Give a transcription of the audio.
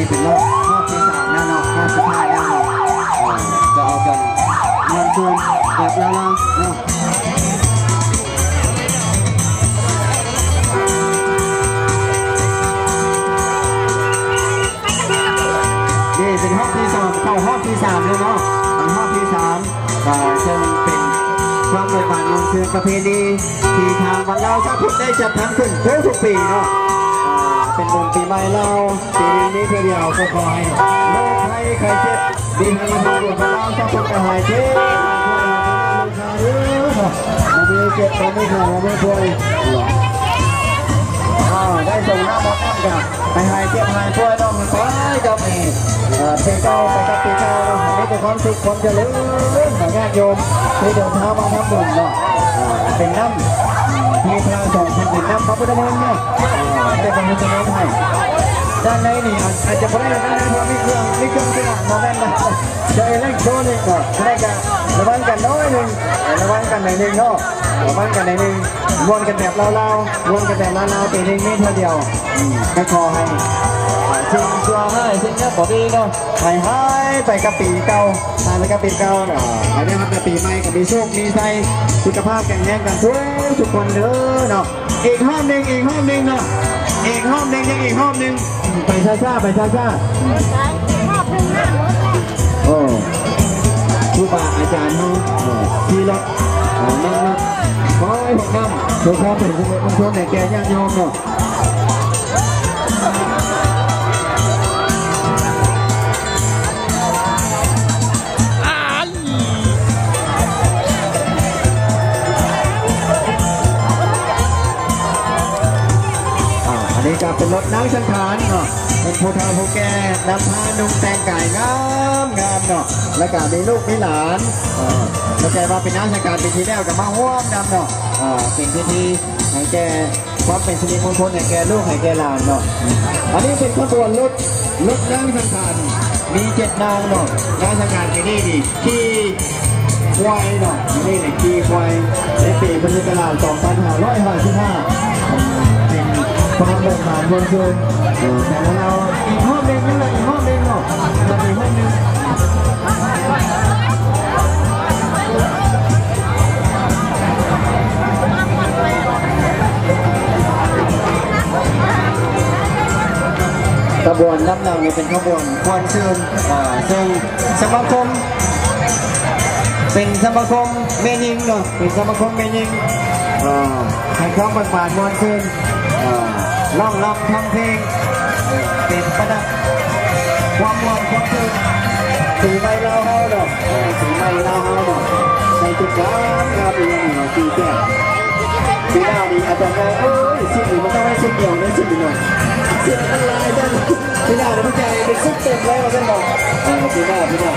ເປັນຮອບ ຮອບທີສາມແລ້ວເນາະ ຮອບສຸດທ້າຍແລ້ວເນາະ ເອີ ຈະເອົາກັນມ່ວນຊື່ນແບບລາວໆເນາະ. ນີ້ເປັນຮອບທີສອງ ເຂົ້າຮອບທີສາມແລ້ວເນາະ ເປັນຮອບທີສາມ ອ່າ ເຊິ່ງເປັນຄວາມເບີກບານມ່ວນຊື່ນປະເພນີ ທີ່ທາງວັດລາວຊາວພຸດໄດ້ຈັດທຳຂຶ້ນທຸກໆປີເນາະ ອ່າ ເປັນບຸນປີໃໝ່ລາວ ປີໜຶ່ງມີເທື່ອດຽວ ກໍຂໍໃຫ້ໂລກໄພໄຂ້ເຈັບ ມີໃຫ້ມາທຳບຸນວັດລາວຊາວພຸດກະຫາຍເຈັບ ບໍ່ມີເຈັບ ບໍ່ມີໄຂ້ ບໍ່ມີປ່ວຍ ອ່າ ໄດ້ສົ່ງນ້ຳມານຳກະ ໃຫ້ຫາຍເຈັບຫາຍປ່ວຍເນາະ ໄປກັບ ເອີ ເອີ ປີເກົ່າ ໄປກັບປີເກົ່າເນາະ ມີແຕ່ຄວາມສຸກຄວາມຈະເລີນເນາະ ຍາດໂຍມທີ່ເດີນທາງມາທຳບຸນເນາະ ເປັນນ້ຳ ທີ່ພະສົງເປັນນ້ຳພະພຸດທະມົນເນາະ ເປັນພະພຸດທະມົນໃຫ້ ດ້ານໃນນີ້ອາດ ອາດຈະບໍ່ໄດ້ ດ້ານໃນເພາະມີເຄື່ອງ ມີເຄື່ອງສະໜາມເນາະ ແມ່ນບໍ່ ຈະເອເລັກໂທນິກເນາະ ຈະໄດ້ກະລະວັງກັນໜ້ອຍໜຶ່ງ ລະວັງກັນໜ້ອຍໜຶ່ງເນາະ ລະວັງກັນໜ້ອຍໜຶ່ງ ມ່ວນກັນແບບລາວໆ ມ່ວນກັນແບບລາວໆ ປີໜຶ່ງມີເທື່ອດຽວ ອືມ ກໍຂໍໃຫ້ ອ່າ ສິ່ງຊົ່ວຮ້າຍ ສິ່ງທີ່ບໍ່ດີເນາະ ໃຫ້ຫາຍໄປກັບປີເກົ່າ ຫາຍໄປກັບປີເກົ່າເນາະ ໃຫ້ໄດ້ຮັບແຕ່ປີໃໝ່ກໍມີໂຊກມີໄຊ ສຸຂະພາບແຂງແຮງກັນທຸກ ທຸກຄົນເດີເນາະ. ອີກຮອບໜຶ່ງ ອີກຮອບໜຶ່ງເນາະ ອີກຮອບໜຶ່ງ ຍັງອີກຮອບໜຶ່ງ ໄປຊ້າໆ ໄປຊ້າໆ ຮອບໜຶ່ງນະ ໂອ້ ຄູບາອາຈານເຮົາ ເອີ ຂີ່ລົດ ເອີ ນັ່ງລົດ ຄອຍພວກນຳ ເພື່ອຄວາມເປັນສິລິມຸງຄຸນໃຫ້ແກ່ຍາດໂຍມເນາະ. ອ່າ ອັນນີ້ກໍເປັນລົດນາງສັງຂານເນາະ ເປັນຜູ້ເຖົ້າຜູ້ແກ່ ນຳພານຸ່ງແຕ່ງກາຍງາມໆເນາະ ແລ້ວກໍມີລູກມີຫຼານ ເອີ ເຂົ້າໃຈວ່າເປັນນາງສັງຂານ ປີທີ່ແລ້ວກໍມາຮ່ວມນຳເນາະ ເອີ ເປັນພິທີໃຫ້ແກ່ ຄວາມເປັນສິລິມຸງຄຸນໃຫ້ແກ່ລູກໃຫ້ແກ່ຫຼານເນາະ. ອັນນີ້ເປັນຂະບວນລົດ ລົດນາງສັງຂານ ມີເຈັດນາງເນາະ. ນາງສັງຂານປີນີ້ນີ້ຂີ່ຄວາຍເນາະ ປີນີ້ນີ້ຂີ່ຄວາຍ ໃນປີພຸດທະສັກກະລາດສອງພັນຫ້າຮ້ອຍຫ້າສິບຫ້າ ເປັນຄວາມເບີກບານມ່ວນຊື່ນ ເອີ ແຕ່ລະລາວ. ອີກຮອບໜຶ່ງ ຍັງເຫຼືອອີກຮອບໜຶ່ງເນາະ ຍັງເຫຼືອອີກຮອບໜຶ່ງ. ຂະບວນນຳຫຼັງນີ້ເປັນຂະບວນມ່ວນຊື່ນ ເຊິ່ງສະມາຄົມ ເປັນສະມາຄົມແມ່ຍິງເນາະ ເປັນສະມາຄົມແມ່ຍິງ ໃຫ້ຄວາມເບີກບານມ່ວນຊື່ນ ຮ້ອງລຳທຳເພງ ເປັນປະດັບຄວາມມ່ວນຄວາມຊື່ນ ປີໃໝ່ລາວເຮົາເນາະ ເອີ ປີໃໝ່ລາວເຮົາເນາະ ໃສ່ຊຸດງາມໆ ອີ່ຫຍັງເນາະ ສີແຈ່ມ. ປີໜ້ານີ້ອາຈານໃຫຍ່ ໂອ້ຍ ຊຸດນີ້ມັນຕ້ອງໃຫ້ຊຸດດຽວເດ້ ຊຸດນີ້ເນາະ ຊຸດມັນຫຼາຍຈັ່ງ ປີໜ້ານີ້ມັນໃຫຍ່ເປັນຊຸດເຕັມເລີຍວ່າຊັ້ນເນາະ ເອີ ປີໜ້າ ປີໜ້າ.